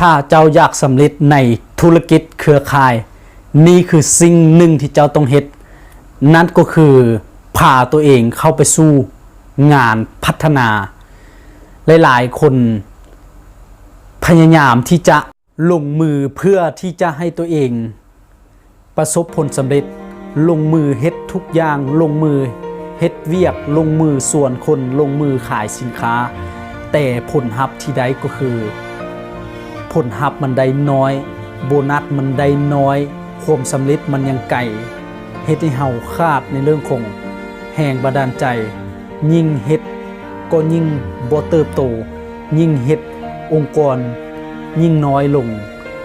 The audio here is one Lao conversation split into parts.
ຖ້າເຈົ້າຢາກສຳເລັດໃນທຸລະກິດເຄືອຂ່າຍ, ນີ້ຄືສິ່ງໜຶ່ງທີ່ເຈົ້າຕ້ອງເຮັດ, ນັ້ນກໍຄືພາຕົວເອງເຂົ້າໄປສູ່ງານພັດທະນາ. ຫຼາຍໆຄົນພະຍາຍາມທີ່ຈະລົງມືເພື່ອທີ່ຈະໃຫ້ຕົວເອງ ປະສົບຜົນສຳເລັດ, ລົງມືເຮັດທຸກຢ່າງ, ລົງມືເຮັດວຽກ, ລົງມືຊວນຄົນ, ລົງມືຂາຍສິນຄ້າ, ແຕ່ຜົນຮັບທີ່ໄດ້ກໍຄື ຜົນຮັບມັນໄດ້ນ້ອຍ, ໂບນັດມັນໄດ້ນ້ອຍ, ຄວາມສຳເລັດມັນຍັງໄກ, ເຮັດໃຫ້ເຮົາຂາດໃນເລື່ອງຂອງແຮງບັນດານໃຈ, ຍິ່ງເຮັດກໍຍິ່ງບໍ່ເຕີບໂຕ, ຍິ່ງເຮັດອົງກອນຍິ່ງນ້ອຍລົງ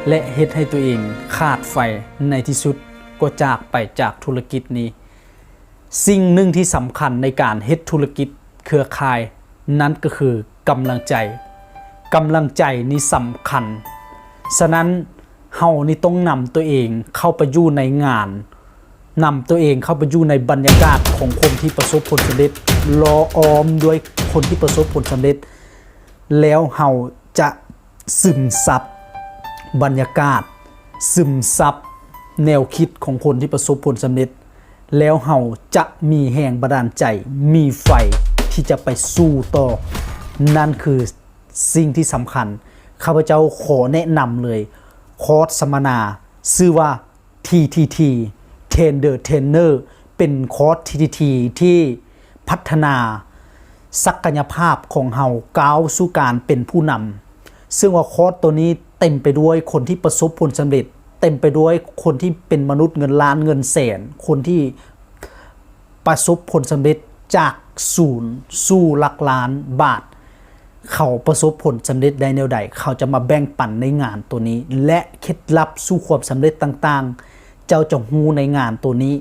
ແລະ ເຮັດໃຫ້ຕົວເອງຂາດໄຟ, ໃນທີ່ສຸດກໍຈາກໄປຈາກທຸລະກິດນີ້. ສິ່ງໜຶ່ງທີ່ສຳຄັນໃນການເຮັດທຸລະກິດເຄືອຂ່າຍ ນັ້ນກໍຄືກຳລັງໃຈ. ກຳລັງໃຈນີ້ສຳຄັນ. ສະນັ້ນ ເຮົານີ້ຕ້ອງນຳຕົວເອງເຂົ້າໄປຢູ່ໃນງານ, ນຳຕົວເອງເຂົ້າໄປຢູ່ໃນບັນຍາກາດຂອງຄົນທີ່ປະສົບຜົນສຳເລັດ, ຫຼໍ່ອ້ອມດ້ວຍຄົນທີ່ປະສົບຜົນສຳເລັດ, ແລ້ວເຮົາຈະຊຶມຊັບບັນຍາກາດ, ຊຶມຊັບແນວຄິດຂອງຄົນທີ່ປະສົບຜົນສຳເລັດ, ແລ້ວເຮົາຈະມີແຮງບັນດານໃຈ, ມີໄຟທີ່ຈະໄປສູ້ຕໍ່. ນັ້ນຄືສິ່ງທີ່ສຳຄັນ. ຂ້າພະເຈົ້າຂໍແນະນຳເລີຍ, ຄອດສຳມະນາຊື່ວ່າ ທີທີທີ Train the Trainer ເປັນຄອດ ທີທີທີ ທີ່ພັດທະນາສັກກະຍະພາບຂອງເຮົາກ້າວສູ່ການເປັນຜູ້ນຳ. ເຊິ່ງວ່າຄອດໂຕນີ້ເຕັມໄປດ້ວຍຄົນທີ່ປະສົບຜົນສຳເລັດ, ເຕັມໄປດ້ວຍຄົນທີ່ເປັນມະນຸດເງິນລ້ານເງິນແສນ, ຄົນທີ່ປະສົບຜົນສຳເລັດຈາກສູນສູ່ຫຼັກລ້ານບາດ. ເຂົາປະສົບຜົນສຳເລັດໄດ້ແນວໃດ, ເຂົາຈະມາແບ່ງປັນໃນງານໂຕນີ້ ແລະ ເຄັດລັບສູ່ຄວາມສຳເລັດຕ່າງໆ ເຈົ້າຈະຮູ້ໃນງານໂຕນີ້.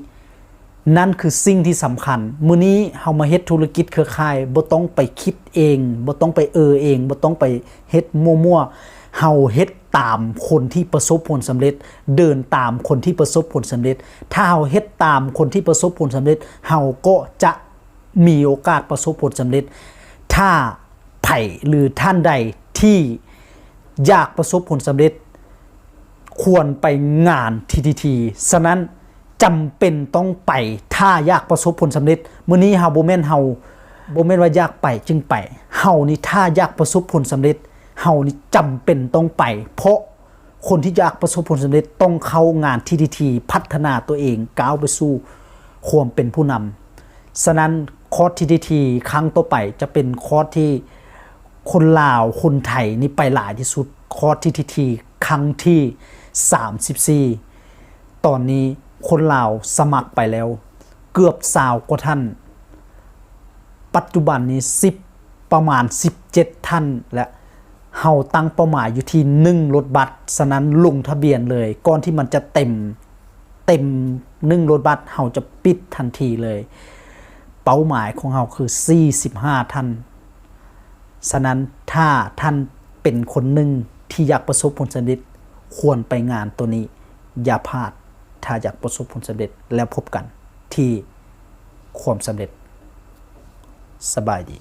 ນັ້ນຄືສິ່ງທີ່ສຳຄັນ. ມື້ນີ້ເຮົາມາເຮັດທຸລະກິດເຄືອຂ່າຍ, ບໍ່ຕ້ອງໄປຄິດເອງ, ບໍ່ຕ້ອງໄປເອີເອງ, ບໍ່ຕ້ອງໄປເຮັດມົ້ວໆ. ເຮົາເຮັດຕາມຄົນທີ່ປະສົບຜົນສຳເລັດ, ເດີນຕາມຄົນທີ່ປະສົບຜົນສຳເລັດ. ຖ້າເຮົາເຮັດຕາມຄົນທີ່ປະສົບຜົນສຳເລັດ, ເຮົາກໍຈະ ມີໂອກາດປະສົບຜົນສຳເລັດ. ຖ້າໃຜ ຫຼື ທ່ານໃດທີ່ຢາກປະສົບຜົນສຳເລັດ ຄວນໄປງານ ທີທີທີ. ສະນັ້ນ ຈຳເປັນຕ້ອງໄປ ຖ້າຢາກປະສົບຜົນສຳເລັດ. ມື້ນີ້ເຮົາບໍ່ແມ່ນ ເຮົາບໍ່ແມ່ນວ່າຢາກໄປຈຶ່ງໄປ. ເຮົານີ້ ຖ້າຢາກປະສົບຜົນສຳເລັດ, ເຮົານີ້ຈຳເປັນຕ້ອງໄປ ເພາະ ຄົນທີ່ຢາກປະສົບຜົນສຳເລັດຕ້ອງເຂົ້າງານ ທີທີທີ ພັດທະນາຕົວເອງ ກ້າວໄປສູ່ຄວາມເປັນຜູ້ນຳ. ສະນັ້ນ ຄອດ ທີທີທີ ຄັ້ງຕໍ່ໄປຈະເປັນຄອດທີ່ຄົນລາວ ຄົນໄທນີ້ໄປຫຼາຍທີ່ສຸດ, ຄອດ ທີທີທີ ຄັ້ງທີສາມສິບສີ່. ຕອນນີ້ຄົນລາວສະໝັກໄປແລ້ວເກືອບຊາວກວ່າທ່ານ, ປັດຈຸບັນນີ້ສິບ ປະມານສິບເຈັດທ່ານ ແລະ ເຮົາຕັ້ງເປົ້າໝາຍຢູ່ທີ່ໜຶ່ງລົດບັດ, ສະນັ້ນລົງທະບຽນເລີຍ ກ່ອນທີ່ມັນຈະເຕັມ, ເຕັມໜຶ່ງລົດບັດ ເຮົາຈະປິດທັນທີເລີຍ. ເປົ້າໝາຍຂອງເຮົາຄືສີ່ສິບຫ້າທ່ານ. ສະນັ້ນ ຖ້າທ່ານເປັນຄົນໜຶ່ງທີ່ຢາກປະສົບຜົນສຳເລັດ, ຄວນໄປງານໂຕນີ້, ຢ່າພາດ. ຖ້າຢາກປະສົບຜົນສຳເລັດ, ແລ້ວພົບກັນທີ່ຄວາມສຳເລັດ. ສະບາຍດີ.